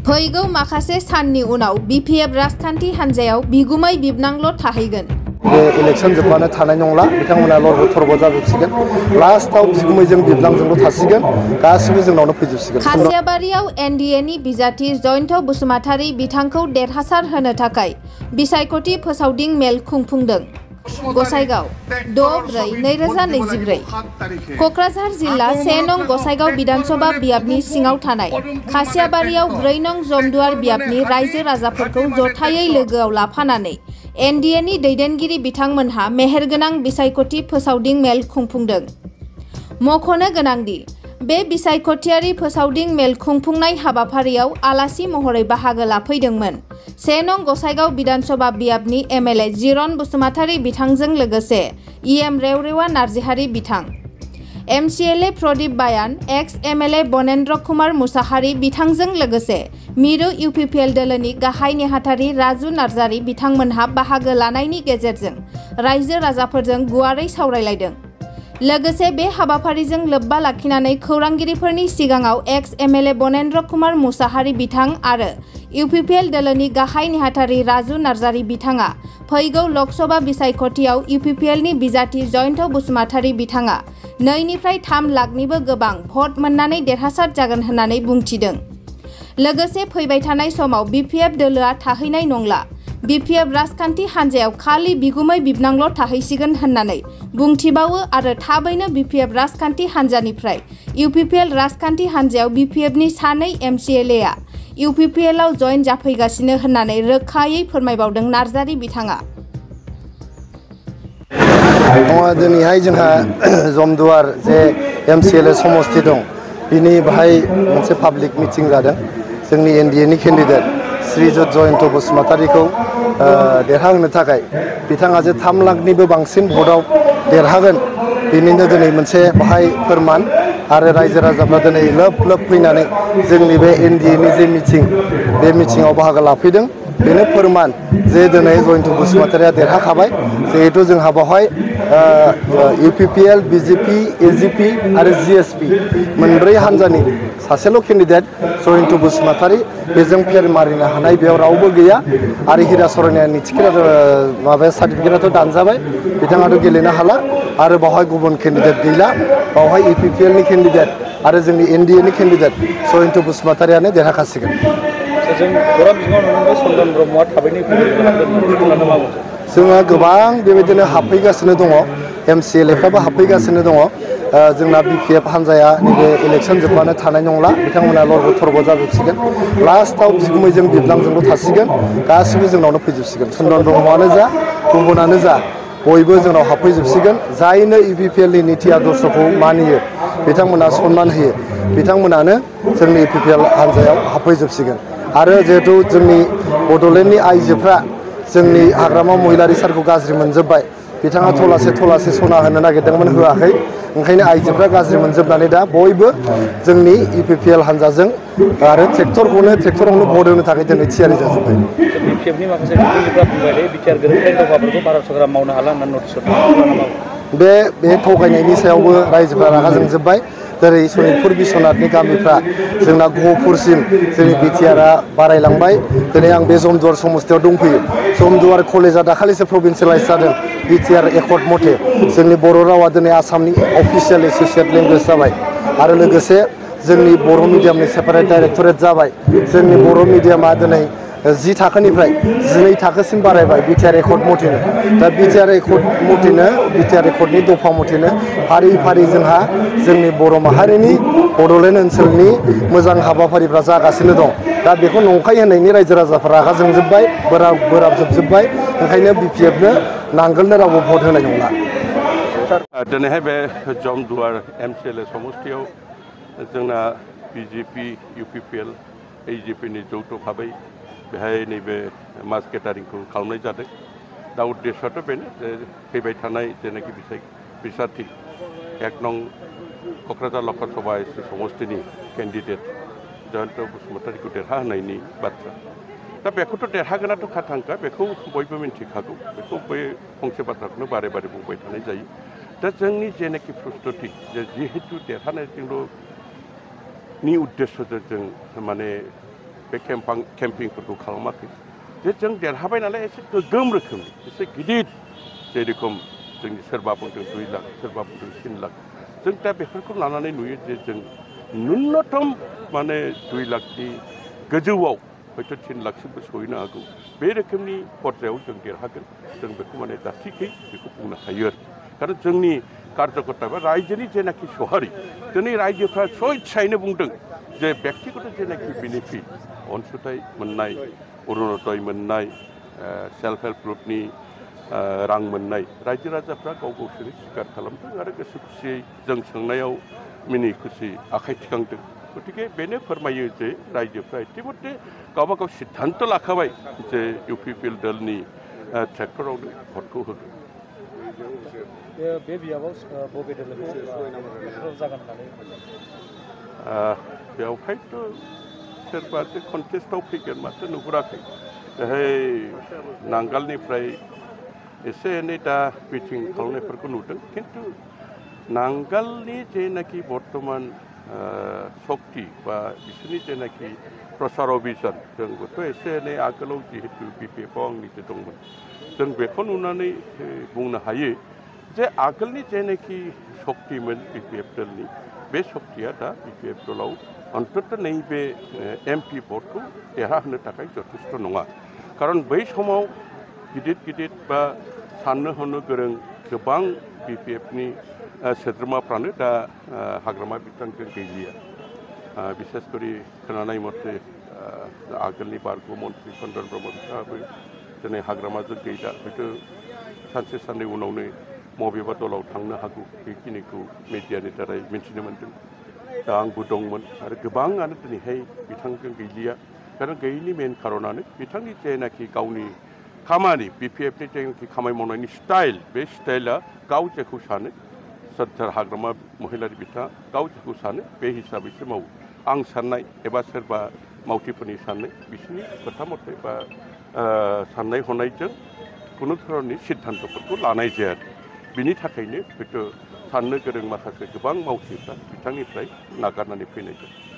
फैगौ माखासे साननि उनाव बीपीएफ राजखान्थि हान्जायाव बिगुमै बिबनांल' थाहैगोन। बे इलेक्शन जोबबानो थानाय नंला बिथांमोना लरग' थरग' जाजोबसिगोन लास्टआव बिगुमैजों बिबनांजोंल' थासिगोन गासिबो जोंनावनो फैजोबसिगोन। खासियाबारियाव एनडिएनि बिजाथि जयन्त बसुमतारी बिथांखौ देरहासार होनो थाखाय बिसायख'थि फोसावदिं मेल खुंफुंदों। गसाइगाव 6/4/2024 क'क्राझार जिल्ला 1 नं गसाइगाव विधानसभा बियाबनि सिङाव थानाय खासियाबारियाव 4 नं जमदुवार बियाबनि रायजो राजाफोरखौ जथायै लोगोआव लाफानानै एनडिएनि दैदेनगिरि बिथांमोनहा मेहेरगोनां बिसायख'थि फोसावदिं मेल खुंफुंदों। मख'नो गोनांदि बे बिसायख'थियारि फोसावदिं मेल खुंफुंनाय हाबाफारियाव आलासि महरै बाहागो लाफैदोंमोन 1 नं गसाइगाव विधानसभा बियाबनि एमएलए जिरन बसुमतारी बिथांजों लोगोसे इएम रेवरेवा नार्जिहारि बिथां, MCLA Pradip Bayan, ex MLA Banendra Kumar Mushahary बिथांजों लोगोसे मिरु इउपिपिएल दोलोनि गाहाय नेहाथारि राजु नार्जारि बिथांमोनहा बाहागो लानायनि गेजेरजों रायजो राजाफोरजों गुवारै सावरायलायदों। लोगोसे बे हाबाफारिजों लोब्बा लाखिनानै खौरांगिरिफोरनि सिगाङाव एक्स एमएलए बनेन्द्र कुमार मुसाहारि बिथां आरो इउपिपिएल दोलोनि गाहाय नेहाथारि राजु नार्जारि बिथाङा फैगौ लकसभा बिसायख'थियाव इउपिपिएलनि बिजाथि जयन्त बसुमतारी बिथाङा 2 निफ्राय 3 लाखनिबो गोबां भट मोननानै देरहासार जागोन होननानै बुंथिदों। लोगोसे फैबाय थानाय समाव बीपीएफ दोलोआ थाहैनाय नंला, बीपीएफ राजखान्थि हान्जायाव खालि बिगुमै बिबनांल' थाहैसिगोन होननानै बुंथिबावो आरो थाबैनो बीपीएफ राजखान्थि हान्जानिफ्राय इउपिपिएल राजखान्थि हान्जायाव बीपीएफनि 2 एमसिएलएआ इउपिपिएलआव जयेन जाफैगासिनो होननानै रोखायै फोरमायबावदों नार्जारि बिथाङा। दिनैहाय जोंहा जमदुवार जे एमसिएलए समस्ति दं बिनि बाहाय मोनसे पाब्लिक मिटिं जादों। जोंनि एनडिएनि केन्डिडेट श्रीजुत जयन्त बसुमतारीखौ देरहाहोनो थाखाय बिथाङा जे 3 लाखनिबो बांसिन भटआव देरहागोन बेनिनो दिनै मोनसे बाहाय फोरमान आरो रायजो राजाफ्रा दिनै लोब लोब फैनानै जोंनि बे एनडिएनि जे मिटिं बे मिटिङाव बाहागो लाफैदों बेनो फोरमान जे दिनै जयन्त बसुमतारीया देरहाखाबाय। जिहेतु जोंहा बेवहाय इउपिपिएल, बिजेपि, एजिपि आरो जिएसपि मोनब्रै हान्जानि सासेल' केन्डिडेट जयन्त बसुमतारी बेजों फेर मारिनो हानाय बेयाव रावबो गैया आरो हिरा सरायनायनि टिकेट माबाया सार्टिफिकेटआथ' दानजाबाय बिथाङाथ' गेलेनो हाला आरो बावहाय गुबुन केन्डिडेट गैला बावहाय इउपिपिएलनि केन्डिडेट आरो जोंनि एनडिएनि केन्डिडेट जयन्त बसुमतारीयानो देरहाखासिगोन। जोङो गोबां बेबायदिनो हाबफैगासिनो दङ, एमसिएलएफ्राबो हाबफैगासिनो दङ। जोंना बीपीएफ हान्जाया नैबे इलेक्शन जोबबानो थानाय नंला बिथांमोना लरग' थरग' जाजोबसिगोन लास्टआव बिगुमैजों बिबनांजोंल' थासिगोन गासिबो जोंनावनो फैजोबसिगोन। सुन्दर ब्रह्मआनो जा गुबुनानो जा बयबो जोंनाव हाबफैजोबसिगोन। जायनो इउपिपिएलनि निति आदर्शखौ मानियो बिथांमोना सनमान होयो बिथांमोनानो जोंनि इउपिपिएल हान्जायाव हाबफैजोबसिगोन। आरो जिहेतु जोंनि बड'लेण्डनि आइजोफ्रा जोंनि हाग्रामा महिलारि सारखौ गाज्रि मोनजोब्बाय, बिथाङा थलासे सना होनो नागिरदोंमोन होआखै, ओंखायनो आइजोफ्रा गाज्रि मोनजोबनानै दा बयबो जोंनि इउपिपिएल हान्जाजों आरो ट्रेक्टरावनो भट होनो थाखाय दिनै थियारि जाजोब्बाय। बीपीएफनि माखासे बिथिंनिफ्रा बुंबाय बिटिआर गोरोबथाय दावहाफोरखौ भारत सरकारा मावनो हाला होननानै नटिस हरदों। बे थगायनायनि सायावबो रायजोफ्रा रागा जोंजोब्बाय। जेरै सनितपुर बिश्वनाथनि गामिफ्रा जोंना गहपुरसिम जोंनि बिटिआरआ बारायलांबाय। दिनै आं बे जमदुवार समस्तियाव दंफैयो। जमदुवार कलेजआ दाखालिसो प्रभिन्सियेलाइज जादों बिटिआर एकर्ड मथे। जोंनि बर' रावा दिनै आसामनि अफिसियेल एस'सियेट लेंगुवेज जाबाय आरो लोगोसे जोंनि बर' मिडियामनि सेपारेट डाइरेक्टरेट जाबाय। जोंनि बर' मिडियामा दिनै 10 थाखोनिफ्राय 12 थाखोसिम बारायबाय बिटिआर एकर्ड मथेनो। दा बिटिआर एकर्डनि दफा मथेनो फारि फारि जोंहा जोंनि बर' माहारिनि बड'लेण्ड ओनसोलनि मोजां हाबाफारिफ्रा जागासिनो दं। दा बेखौ नंखाय होननायनि रायजो राजाफ्रा रागा जोंजोब्बाय, बोराबजोबबाय। ओंखायनो बीपीएफनो नांगोलनो रावबो भट होनाय नंला। दिनैहाय बे जमदुवार एमसिएलए समस्तियाव जोंना बिजेपि, इउपिपिएल, एजिपिनि जौथ' भाबै बेहाय नैबे मास गेटारिंखौ खालामनाय जादों। दा उद्देश्यआथ' बेनो जे फैबाय थानाय जेनाखि बिसाथि 1 नं क'क्राझार लकसभा समस्तिनि केन्डिडेट जयन्त बसुमतारीखौ देरहाहोनायनि बाथ्रा। दा बेखौथ' देरहागोनाथ' खाथांखा बेखौ बयबो मिन्थिखागौ, बेखौ बै फंसे बाथ्राखौनो बारे बारे बुंबाय थानाय जायो। दा जोंनि जेनाखि प्रस्तुति जिहेतु देरहानायजोंल'नि उद्देश्यजों जों माने बे केम्पिंफोरखौ खालामाखै जे जों देरहाबाय नालाय एसे गोगोम रोखोमनि एसे गिदिर जेरेखम जोंनि सोरबा बुंदों 2 लाख सोरबा बुंदों 3 लाख जों दा बेफोरखौ लानानै नुयो जे जों न्यूनतम माने 2 लाखनि गोजौआव हयथ' 3 लाखसिमबो सहैनो हागौ बे रोखोमनि पर्यायाव जों देरहागोन जों बेखौ माने दा थिकै बेखौ बुंनो हायो आरो खारन जोंनि कार्यकर्ता बा रायजोनि जेनाखि सहारि दिनै रायजोफ्रा स्वेच्छायैनो बुंदों जे व्यक्तिगत जेनाखि बेनिफिट अनसुंथाइ मोननाय अरुणोदय मोननाय सेल्फ हेल्प ग्रुपनि रां मोननाय रायजो राजाफ्रा गाव गावसोरनि स्वीकार खालामदों आरो गोसो खुसियै जों सोंनायाव मिनि खुसि आखाइ थिखांदों गतिके बेनो फोरमायो जे रायजोफ्रा इतिमध्य गावबा गाव सिद्धांत लाखाबाय जे इउपिपिएल दलनि ट्रेक्टरावनो भटखौ होगोन बे बियाबाव बबे दोलोखौ जागोन होननानै बेवहायथ' सोरबा कन्टेस्टआव फैगोन माथो नुहुराखै बेहाय नांगालनिफ्राय एसे एनै दा मिटिं खालामनायफोरखौ नुदों खिन्थु नांगालनि जेनाखि बर्तमान शक्ति बा बिसोरनि जेनाखि प्रसार अभियान जोंबोथ' एसे एनै आगोलाव जिहेतु बिपिएफआव आं निजे दंमोन जों बेखौ नुनानै बुंनो हायो जे आगोलनि जेनाखि शक्तिमोन बिपिएफ दलनि बे शक्तिया दा बिपिएफ दलाव अन्तत नैबे एमपि भटखौ देरहाहोनो थाखाय जथेस्थ' नङा खारन बै समाव गिदिर गिदिर बा साननो हनो गोरों गोबां बिपिएफनि सोद्रोमाफ्रानो दा हाग्रामा बिथांजों गैलिया बिसेसकरि खोनानाय मथे आगोलनि बारग' मन्त्रि चन्द्रन ब्रह्म बिथाङाबो दिनै हाग्रामाजों गैला हयथ' सानसे साननै उनावनो बबेबा दलाव थांनो हागौ बेखिनिखौ मिडियानि दारै मिन्थिनो मोन्दों दा आंबो दंमोन आरो गोबाङानो दिनैहाय बिथांजों गैलिया खारन गैयैनि मेन खारनानो बिथांनि जेनाखि गावनि खामानि बिपिएफनि जेनाखि खामानि मावनायनि स्टाइल बे स्टाइला गाव जेखौ सानो सोरखार हाग्रामा महिलारि बिथाङा गाव जेखौ सानो बे हिसाबैसो मावो आं साननाय एबा सोरबा मावथिफोरनि साननाय बिसोरनि खोथा मथे बा साननाय हनायजों खुनु धरननि सिद्धान्तफोरखौ लानाय जाया बिनि थाखायनो हयथ' साननो गोरों माखासे गोबां मावथिफ्रा बिथांनिफ्राय नागारनानै फैनाय जायो